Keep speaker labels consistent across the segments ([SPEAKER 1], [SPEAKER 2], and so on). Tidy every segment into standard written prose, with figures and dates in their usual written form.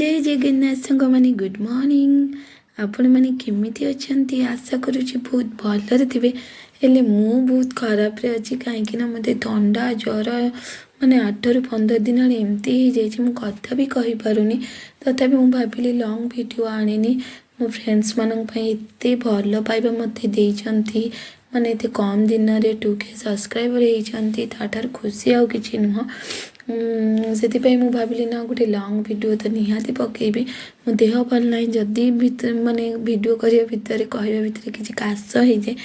[SPEAKER 1] ଜୟ ଜଗନ୍ନାଥ ସାଙ୍ଗମାନେ, good morning. ଆପଣମାନେ କେମିତି ଅଛନ୍ତି? ଆଶା କରୁଛି ବହୁତ ଭଲରେ ଥିବେ। ହେଲେ ମୁଁ ବହୁତ ଖରାପରେ ଅଛି, କାହିଁକିନା ମୋତେ ଥଣ୍ଡା ଜ୍ୱର ମାନେ 8ରୁ 15 ଦିନ ହେଲାଣି ଏମିତି ହେଇଯାଇଛି, ମୁଁ କଥା ବି କହିପାରୁନି। ତଥାପି ମୁଁ ଭାବିଲି ଲଙ୍ଗ୍ ଭିଡ଼ିଓ ଆଣିନି। ମୋ ଫ୍ରେଣ୍ଡସ୍ମାନଙ୍କ ପାଇଁ ଏତେ ଭଲ ପାଇବା ମୋତେ ଦେଇଛନ୍ତି, ମାନେ ଏତେ କମ୍ ଦିନରେ 2K subscriber ହେଇଛନ୍ତି, ତା'ଠାରୁ ଖୁସି ଆଉ କିଛି ନୁହଁ। ସେଥିପାଇଁ ମୁଁ ଭାବିଲି ନା ଗୋଟେ ଲଙ୍ଗ୍ ଭିଡ଼ିଓ ତ ନିହାତି ପକେଇବି। ମୋ ଦେହ ଭଲ ନାହିଁ, ଯଦି ଭିତରେ ମାନେ ଭିଡ଼ିଓ କରିବା ଭିତରେ, କହିବା ଭିତରେ କିଛି କାଶ ହେଇଯାଏ,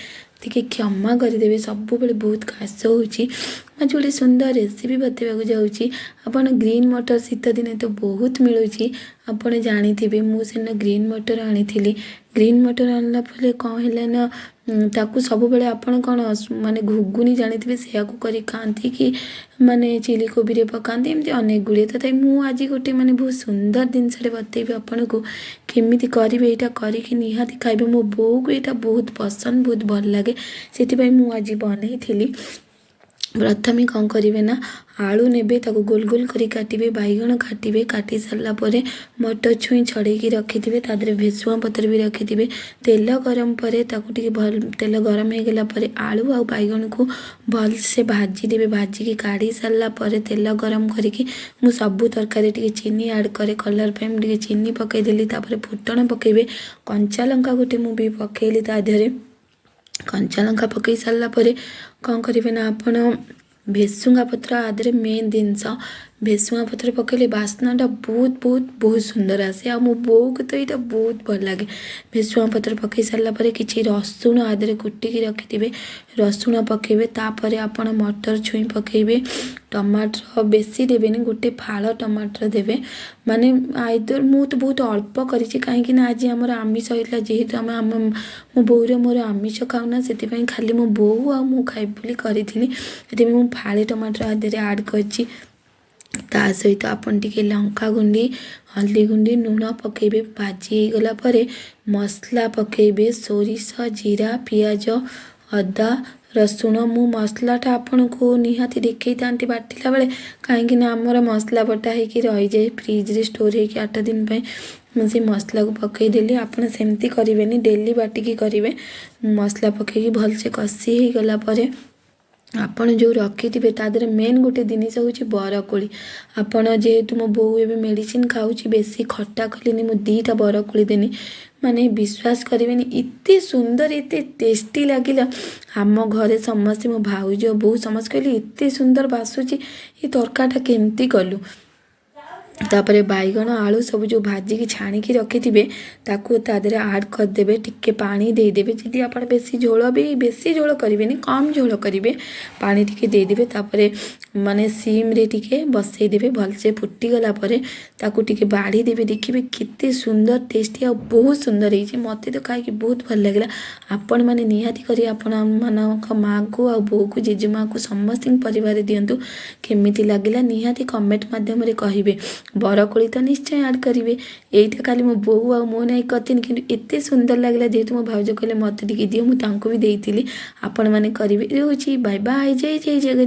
[SPEAKER 1] ଟିକେ କ୍ଷମା କରିଦେବେ। ସବୁବେଳେ ବହୁତ କାଶ ହେଉଛି। ଆଜି ଗୋଟେ ସୁନ୍ଦର ରେସିପି ବତେଇବାକୁ ଯାଉଛି। ଆପଣ ଗ୍ରୀନ୍ ମଟର ଶୀତ ଦିନେ ତ ବହୁତ ମିଳୁଛି, ଆପଣ ଜାଣିଥିବେ। ମୁଁ ସେଦିନ ଗ୍ରୀନ୍ ମଟର ଆଣିଥିଲି। ଗ୍ରୀନ୍ ମଟର ଆଣିଲା ପରେ କ'ଣ ହେଲା ନା, ତାକୁ ସବୁବେଳେ ଆପଣ କ'ଣ ମାନେ ଘୁଗୁନି ଜାଣିଥିବେ, ସେୟାକୁ କରି ଖାଆନ୍ତି କି ମାନେ ଚିଲି କୋବିରେ ପକାନ୍ତି, ଏମିତି ଅନେକ ଗୁଡ଼ିଏ। ତଥାପି ମୁଁ ଆଜି ଗୋଟେ ମାନେ ବହୁତ ସୁନ୍ଦର ଜିନିଷଟେ ବତେଇବି ଆପଣଙ୍କୁ କେମିତି କରିବେ। ଏଇଟା କରିକି ନିହାତି ଖାଇବେ। ମୋ ବୋଉକୁ ଏଇଟା ବହୁତ ପସନ୍ଦ, ବହୁତ ଭଲ ଲାଗେ, ସେଥିପାଇଁ ମୁଁ ଆଜି ବନେଇଥିଲି। ପ୍ରଥମେ କ'ଣ କରିବେ ନା, ଆଳୁ ନେବେ, ତାକୁ ଗୋଲ ଗୋଲ କରି କାଟିବେ, ବାଇଗଣ କାଟିବେ। କାଟି ସାରିଲା ପରେ ମଟର ଛୁଇଁ ଛଡ଼େଇକି ରଖିଥିବେ, ତା ଦେହରେ ଭେସୁଙ୍ଗା ପତ୍ର ବି ରଖିଥିବେ। ତେଲ ଗରମ ପରେ ତାକୁ ଟିକେ ଭଲ, ତେଲ ଗରମ ହେଇଗଲା ପରେ ଆଳୁ ଆଉ ବାଇଗଣକୁ ଭଲସେ ଭାଜିଦେବେ। ଭାଜିକି କାଢ଼ି ସାରିଲା ପରେ ତେଲ ଗରମ କରିକି, ମୁଁ ସବୁ ତରକାରୀ ଟିକେ ଚିନି ଆଡ଼୍ କରେ କଲର୍ ପାଇଁ, ମୁଁ ଟିକେ ଚିନି ପକାଇଦେଲି। ତାପରେ ଫୁଟଣ ପକାଇବେ, କଞ୍ଚା ଲଙ୍କା ଗୋଟେ ମୁଁ ବି ପକାଇଲି ତା ଦେହରେ। କଞ୍ଚା ଲଙ୍କା ପକାଇ ସାରିଲା ପରେ କ'ଣ କରିବେ ନା, ଆପଣ ଭେସୁଙ୍ଗା ପତ୍ର ଆ ଦେହରେ ମେନ୍ ଜିନିଷ। ଭେସୁଙ୍ଗା ପତ୍ର ପକାଇଲେ ବାସ୍ନାଟା ବହୁତ ବହୁତ ବହୁତ ସୁନ୍ଦର ଆସେ, ଆଉ ମୋ ବୋଉକୁ ତ ଏଇଟା ବହୁତ ଭଲ ଲାଗେ। ଭେସୁଙ୍ଗା ପତ୍ର ପକାଇ ସାରିଲା ପରେ କିଛି ରସୁଣ ଆ ଦେହରେ କୁଟିକି ରଖିଥିବେ, ରସୁଣ ପକାଇବେ। ତାପରେ ଆପଣ ମଟର ଛୁଇଁ ପକାଇବେ। ଟମାଟର ବେଶୀ ଦେବେନି, ଗୋଟେ ଫାଳ ଟମାଟର ଦେବେ। ମାନେ ଆଇଦର ମୁଁ ତ ବହୁତ ଅଳ୍ପ କରିଛି, କାହିଁକି ନା ଆଜି ଆମର ଆମିଷ ହେଇଥିଲା। ଯେହେତୁ ଆମ ମୋ ବୋଉର ମୋର ଆମିଷ ଖାଉନା, ସେଥିପାଇଁ ଖାଲି ମୋ ବୋଉ ଆଉ ମୁଁ ଖାଇବି ବୋଲି କରିଥିଲି। ସେଥିପାଇଁ ମୁଁ ଫାଳେ ଟମାଟର ଆ ଦେହରେ ଆଡ଼୍ କରିଛି। ତା ସହିତ ଆପଣ ଟିକେ ଲଙ୍କା ଗୁଣ୍ଡି, ହଳଦୀ ଗୁଣ୍ଡି, ଲୁଣ ପକାଇବେ। ଭାଜି ହେଇଗଲା ପରେ ମସଲା ପକାଇବେ, ସୋରିଷ, ଜିରା, ପିଆଜ, ଅଦା, ରସୁଣ। ମୁଁ ମସଲାଟା ଆପଣଙ୍କୁ ନିହାତି ଦେଖେଇଥାନ୍ତି ବାଟିଲା ବେଳେ, କାହିଁକି ନା ଆମର ମସଲା ବଟା ହେଇକି ରହିଯାଏ ଫ୍ରିଜରେ ଷ୍ଟୋର୍ ହେଇକି 8 ଦିନ ପାଇଁ। ମୁଁ ସେ ମସଲାକୁ ପକାଇଦେଲି। ଆପଣ ସେମିତି କରିବେନି, ଡେଲି ବାଟିକି କରିବେ। ମସଲା ପକାଇକି ଭଲସେ କଷି ହେଇଗଲା ପରେ ଆପଣ ଯେଉଁ ରଖିଥିବେ, ତା ଦେହରେ ମେନ୍ ଗୋଟେ ଜିନିଷ ହେଉଛି ବରକୋଳି। ଆପଣ ଯେହେତୁ ମୋ ବୋଉ ଏବେ ମେଡ଼ିସିନ ଖାଉଛି, ବେଶୀ ଖଟା କଲିନି, ମୁଁ 2ଟା ବରକୋଳି ଦେନି। ମାନେ ବିଶ୍ୱାସ କରିବେନି, ଏତେ ସୁନ୍ଦର, ଏତେ ଟେଷ୍ଟି ଲାଗିଲା। ଆମ ଘରେ ସମସ୍ତେ, ମୋ ଭାଉଜ, ବୋଉ ସମସ୍ତେ କହିଲେ, "ଏତେ ସୁନ୍ଦର ବାସୁଛି ଏ ତରକାରୀଟା, କେମିତି କଲୁ?" ତାପରେ ବାଇଗଣ, ଆଳୁ ସବୁ ଯେଉଁ ଭାଜିକି ଛାଣିକି ରଖିଥିବେ, ତାକୁ ତା ଦେହରେ ଆଡ଼୍ କରିଦେବେ। ଟିକେ ପାଣି ଦେଇଦେବେ। ଯଦି ଆପଣ ବେଶୀ ଝୋଳ ବି, ବେଶୀ ଝୋଳ କରିବେନି, କମ୍ ଝୋଳ କରିବେ, ପାଣି ଟିକେ ଦେଇଦେବେ। ତାପରେ ମାନେ ସିମ୍ରେ ଟିକେ ବସେଇଦେବେ। ଭଲସେ ଫୁଟିଗଲା ପରେ ତାକୁ ଟିକେ ବାଢ଼ି ଦେବେ। ଦେଖିବେ କେତେ ସୁନ୍ଦର, ଟେଷ୍ଟି ଆଉ ବହୁତ ସୁନ୍ଦର ହେଇଛି। ମୋତେ ତ ଖାଇକି ବହୁତ ଭଲ ଲାଗିଲା। ଆପଣମାନେ ନିହାତି କରି ଆପଣମାନଙ୍କ ମାଆକୁ ଆଉ ବୋଉକୁ, ଜେଜେମାଆକୁ, ସମସ୍ତଙ୍କ ପରିବାରରେ ଦିଅନ୍ତୁ। କେମିତି ଲାଗିଲା ନିହାତି କମେଣ୍ଟ ମାଧ୍ୟମରେ କହିବେ। ବରକୋଳି ତ ନିଶ୍ଚୟ ଆଡ଼୍ କରିବେ। ଏଇଟା ଖାଲି ମୋ ବୋଉ ଆଉ ମୋ ନାଇଁ କରିଥିଲି, କିନ୍ତୁ ଏତେ ସୁନ୍ଦର ଲାଗିଲା। ଯେହେତୁ ମୋ ଭାଉଜ କହିଲେ, "ମୋତେ ଟିକେ ଦିଅ", ମୁଁ ତାଙ୍କୁ ବି ଦେଇଥିଲି। ଆପଣମାନେ କରିବେ। ରହୁଛି, ବାଏ ବାଏ, ଜୟ ଜୟ ଜଗନ୍ନାଥ।